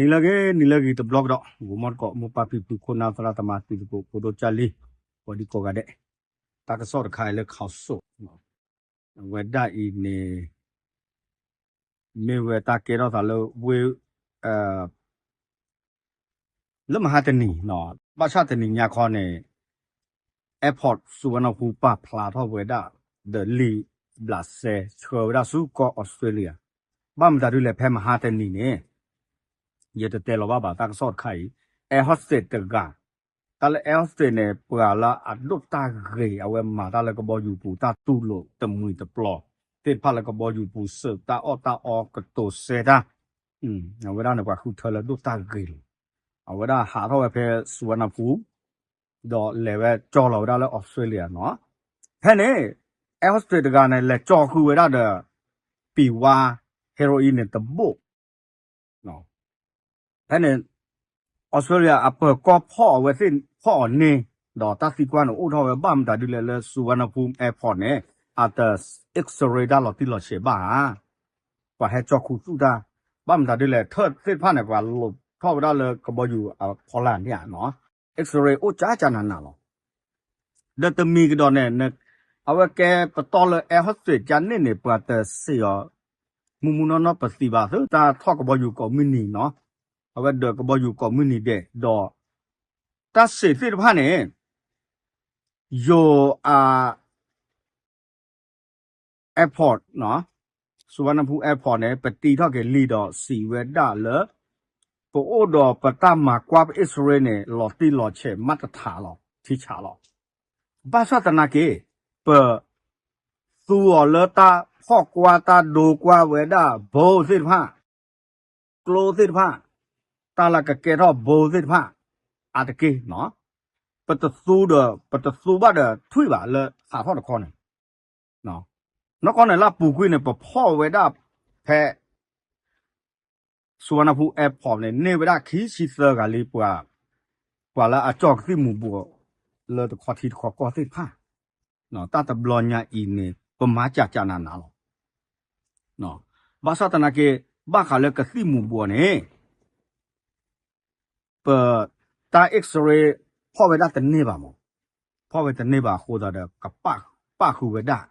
နံၤလၢအဂ့ၤ နံၤလၢအဂ့ၤတဘျီကဒီး ဂီၤမီတကိး မိၢ်ပၢ်ဖံဖု ခိၣ်နၢ်သရၣ်သမါ တံၤသကိး ဖိဒိၣ်ကၢ်လံၤ ကိးဒံကိးဂၤဒဲး, တၢ်ကစီၣ်တခါအံၤလၢ ခီၣ်စိး အဝဲဒၣ်အံၤန့ၣ် မ့ၢ်ဝဲတၢ်ကဲထီၣ်သးလၢဝ့ၢ် လၢမဟါတနံၤ ဘၣ်ဆၣ်တနံၤညါခီန့ၣ် airport စူဝါနဖူ ပာ်ဖျါထီၣ်ဝဲဒၣ် ဒီးလံာ်ဘျးစဲ ဆှၢဝဲဒၣ်ဆူကီၢ်အီစထြ့လယါ, ဘၣ်မတၤဒ်လဲၣ် ဖဲမဟါတနံၤန့ၣ် ယတတဲလီၤဘၣ်ဘၣ် တၢ်ကစီၣ်တခါအံၤ air hostess တဂၤ, တၢ်လၢ air hostess န့ၣ် ပှၤလၢအဒိၣ်တၢ်ဂ့ၤ အဝဲမၤတၢ်လၢကဘီယူၤပူၤ တၢ်တူၢ်လိာ်တမှံၤတပျီၤသ့ၣ်တဖၣ်လၢကဘီယူၤပူၤ စၢးတၢ်အီၣ်တၢ်အီ ကတိၤစဲတၢ်, အဝဲဒၣ်န့ၣ် ပှၤဃုထၢလၢဒိၣ်တၢ်ဂ့ၤလီၤ. အဝဲဒၣ်ဟးထီၣ်ဝဲဖဲစူဝါနဖူ ဒီးလဲၤဝဲကၠီလီၤဝဲဒၣ်လၢအီစထြ့လယါနီၤ. ဖဲန့ၣ် air hostess တဂၤန့ၣ် လဲၤကၠီဃုာ်ဝဲဒၣ်ဒီး ပံၤဝါ heroin န့ၣ်တဘိၣ် ဖဲန့ၣ် အီစထြ့လယါအပၢၤကီၢ်ဖီၣ်အဝဲသ့ၣ်ဖီၣ်အီၤန့ၢ်, ဒီးတၢ်သံကွၢ်န့ၣ်အိၣ်ထီၣ်ဝဲ ဘၣ်မတၤဒ်လဲၣ်လၢ စူဝါနဖူ airport န့ၣ် အတ X-ray တၢ်လီၤတံၢ်လီၤဆဲးဘၣ်ဧါ, ပှၤဟဲကၠီဃုာ်သူၣ်တၢ်, ဘၣ်မတၤဒ်လဲၣ် ထၢၣ်သ့ၣ်တဖၣ်န့ၣ် ပှၤလိးထီၣ်ဝဲဒၣ်လၢကဘီယူၤအဖီလာ်န့ၣ်ဧါနီၤ, X-ray အိၣ်ကၠးကၠးနးနးလီၤ. ဒီးတမံၤကဒီးန့ၣ် အဝဲကဲပတီၢ်လၢ air hostess ကန့ၣ်န့ၣ် ပှၤတစံးအီၤ မုၢ်မုၢ်နီၢ်နီၢ် ပသံဘၣ်သု တၢ်ထီၣ်ကဘီယူၤကိးမုၢ်နံၤနီၤ, အဝဲဒၢးကဘီယူၤကိးမုၢ်နံၤဒဲး ဒီး တၢ်စံးသ့ၣ်တဖၣ်န့ၣ် ယိၤအ airport နီၤ, စူဝါနဖူ airport န့ၣ် ပတံထီၣ်က့ၤလံဒီးစံးဝဲဒၣ်လၢ ပအိၣ်ဒီးပတၢ်မၤကွၢ်ပ X-ray န့ၣ် လီၤတံၢ်လီၤဆဲးမးတထးလီၤ ထံဆးလီၤ. ဘၣ်ဆၣ်သနာ်က့ ပ သူအီၤလၢတၢ်ဖီၣ်ကွၢ်တၢ်ဒိကွၢ်ဝဲဒၣ် ဘိသ့ၣ်တဖၣ် ကျိသ့ၣ်တဖၣ် တၢ်လၢကကဲထီၣ်ဘိသ့ၣ်တဖၣ် အါတက့ၢ်နီၤ, ပတသူဒီး ပတသူဘၣ်ဒီးထွံၣ်ဘၣ်လၢဟးထီၣ်တခီန့ၣ်, နီၢ်ကီၢ်န့ၣ် လၢအပူၤကွံာ်န့ၣ် ပဖီၣ်ဝဲဒၣ်ဖဲ စူဝါနဖူ airport န့ၣ် န့ၢ်ဝဲဒၣ်ခံဆံသၢဂၤလံ ပှၤ ပှၤလၢအကၠီကသံၣ်မူၤဘှီး လၢတခီထံတခီကီၢ်သ့ၣ်တဖၣ်, တၢ်တဘျီညါအံၤန့ၣ် ပမၤကၠးကၠးနးနးလီၤ. ဘၣ်ဆၣ်သနာ်က့ ဘၣ်ဃးလၢကသံၣ်မူၤဘှီးန့ၣ် ပ တၢ် X-ray ဖီၣ်ဝဲဒၣ်တန့ၢ်ဘၣ်မး, ဖီၣ်ဝဲတန့ၢ်ဘၣ်အဃိသတးဒီး ကပာ်ဃုာ်ဝဲဒၣ်,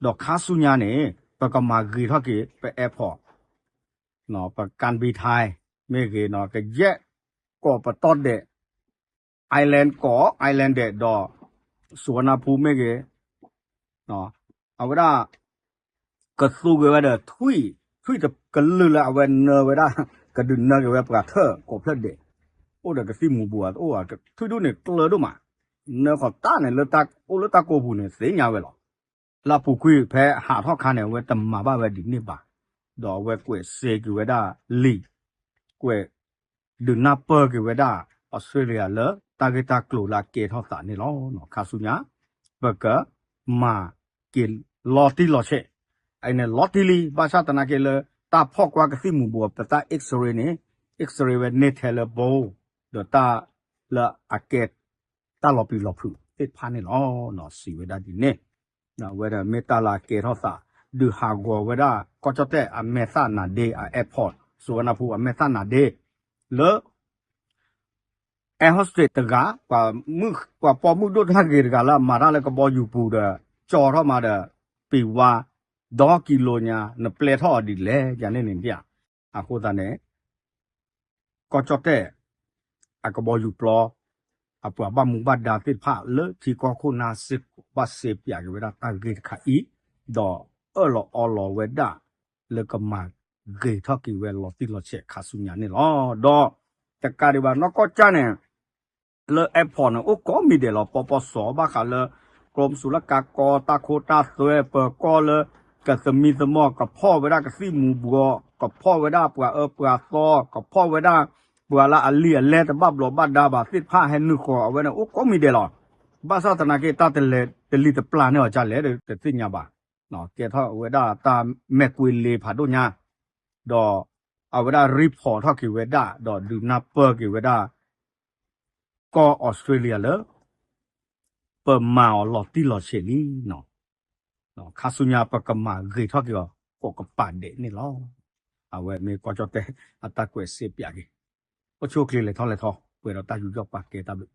ဒီးခါဆူညါန့ၣ် ပကမၤဂ့ၤထီၣ်က့ၤ ပ airport ပ การบินไทย မ့ၢ်ဂ့ၤနီၤ ကယဲၢ်ကိးပတီၢ်ဒဲး island ကိး island ဒဲးဒီး စူဝါနဖူမ့ၢ်ဂ့ၤ အဝဲဒၣ် ကသူက့ၤဝဲဒီးထွံၣ်, ထွံၣ်တကလုာ်လၢအဝဲနၢဝဲဒၣ်, ကဒုးနၢက့ၤဝဲပှၤထၢၣ်ကိးဖျၢၣ်ဒဲး, အိၣ်ဒီးကသံၣ်မူၤဘှီးအအိၣ်, ထွံၣ်ဒူၣ်န့ၣ်ကျၢၤဒိၣ်မး, နၢဃီၤတၢ်န့ၣ် လၢတၢ်အိၣ်လၢတၢ်ကိးပူၤန့ၣ် သ့ၣ်ညါဝဲလီၤ. လၢအပူၤကွံာ်ဖဲဟးထီၣ်ခါန့ၣ် အဝဲတမၤဘၣ်ဝဲဒ်န့ၣ်ဘၣ်, ဒီးအဝဲကွဲးစ့က့ၤဝဲဒၣ်လံာ်, ကွဲး ဒုးနၢ်ပၢၢ်က့ၤဝဲဒၣ် အီစထြ့လယါလၢ တၢ်ဂ့ၢ်တၢ်ကျိၤလၢအကဲထီၣ်သးန့ၣ်လီၤ. ခါဆူညါ ပကမၤက့ၤလီၤတံၢ်လီၤဆဲး, အန့ၣ်လီၤတံၢ်လံ, ဘၣ်ဆၣ်သနာ်က့လၢ တၢ်ဖီၣ်ကွၢ်ကသံၣ်မူၤဘှီး ပတၢ် X-ray န့ၣ် X-ray ဝဲန့ၢ်ထဲလၢဘိ, ဒီးတၢ်လၢအကဲ တၢ်လီၤပျံၤလီၤဖုးသ့ၣ်တဖၣ်န့ၣ်လီၤ. စံးဝဲဒၣ်ဒ်န့ၣ်, အဝဲဒၣ်မ့ၢ်တၢ်လၢအကဲထီၣ်သး ဒုးဟးဂီၤဝဲဒၣ် ကီၢ်ကၠီၣ်တဲၣ်အမဲာ်သၣ်နၤဒ့ အ airport စူဝါနဖူအမဲာ်သၣ်နၤဒ့ လၢ air hostess တဂၤ ပှၤပိာ်မုၣ်ဒိၣ်တၢ်ဂ့ၤတဂၤလၢအမၤတၢ်လၢကဘီယူၤပူၤဒီး ကၠီထီၣ်မးဒီး ပံၤဝါ ဒီကံလိညါ နပျဲထီၣ်အီၤဒ်လဲၣ် ယၤန့ၣ်န့ၣ်ဒ်, အဃိသတးန့ၣ် ကီၢ်ကၠီၣ်တဲၣ် အကဘီယူၤပျီ အပှၤဘၣ်မူဘၣ်ဒါသ့ၣ်တဖၣ်လၢထံကီၢ်ခိၣ်နၢ်စ့ၢ်ကီး ဘၣ်စဲပၠးက့ၤဝဲဒၣ်တၢ်ဂ့ၢ်တခါအံၤ, ဒီးအၢၣ်လီၤအီလီၤဝဲဒၣ် လၢကမၤဂ့ၤထီၣ်က့ၤဝဲလီၤတံၢ်လီၤဆဲးခါဆူညါန့ၣ်လီၤ. ဒီးတကးဒံးဘၣ် နီၢ်ကီၢ်ကၠၢ်န့ၣ် လၢ airport န့ၣ် အိၣ်ကိးမံၤဒဲးလီၤ. ပီပီစီ ဘၣ်ဃးလၢ กรมศุลกากร တၢ်ခိတၢ်သွဲ ပၢၤကီၢ်လၢ ကသမံသမိး ကဖီၣ်ဝဲဒၣ်ကသံၣ်မူၤဘှီး ကဖီၣ်ဝဲဒၣ်ပှၤအၢပှၤသီ ကဖီၣ်ဝဲဒၣ် ပှၤလၢအလံာ်အလဲတဘၣ်ဘျီးဘၣ်ဒါဘၣ်သ့ၣ်တဖၣ် ဟဲနုာ်ဃီၤအဝဲန့ၣ် အိၣ်ကိးမံၤဒဲးလီၤ. ဘၣ်ဆၣ်သနာ်က့ တၢ်တလဲၤတလံၤတပျၢ်န့ၢ်အီၤဒ်လဲၣ် တသ့ၣ်ညါဘၣ်. ကဲထီၣ်ဝဲဒၣ်တၢ်မဲာ်ကွ့လ့ဖးဒိၣ်ညါ ဒီးအဝဲဒၣ် report ထီၣ်က့ၤဝဲဒၣ် ဒီးဒုးနၢ်ပၢၢ်က့ၤဝဲဒၣ် ကီၢ်အီစထြ့လယါလၢ ပမၤအီၤလီၤတံၢ်လီၤဆဲးလံ. ခါဆူညါပကမၤဂ့ၤထီၣ်က့ၤအီၤ ကိးကပၤဒဲးန့ၣ်လီၤ. အဝဲမ့ၢ်ကီၢ်ကၠီၣ်တဲၣ်အတၢ်ကွဲးစဲပၠးက့ၤ အိၣ်ဆူၣ်အိၣ်ချ့လဲၤထီၣ်လဲၤထီ ပှဲၤဒီးတၢ်ယူးယီၣ်ပာ်ကဲတၢ်ဘျုး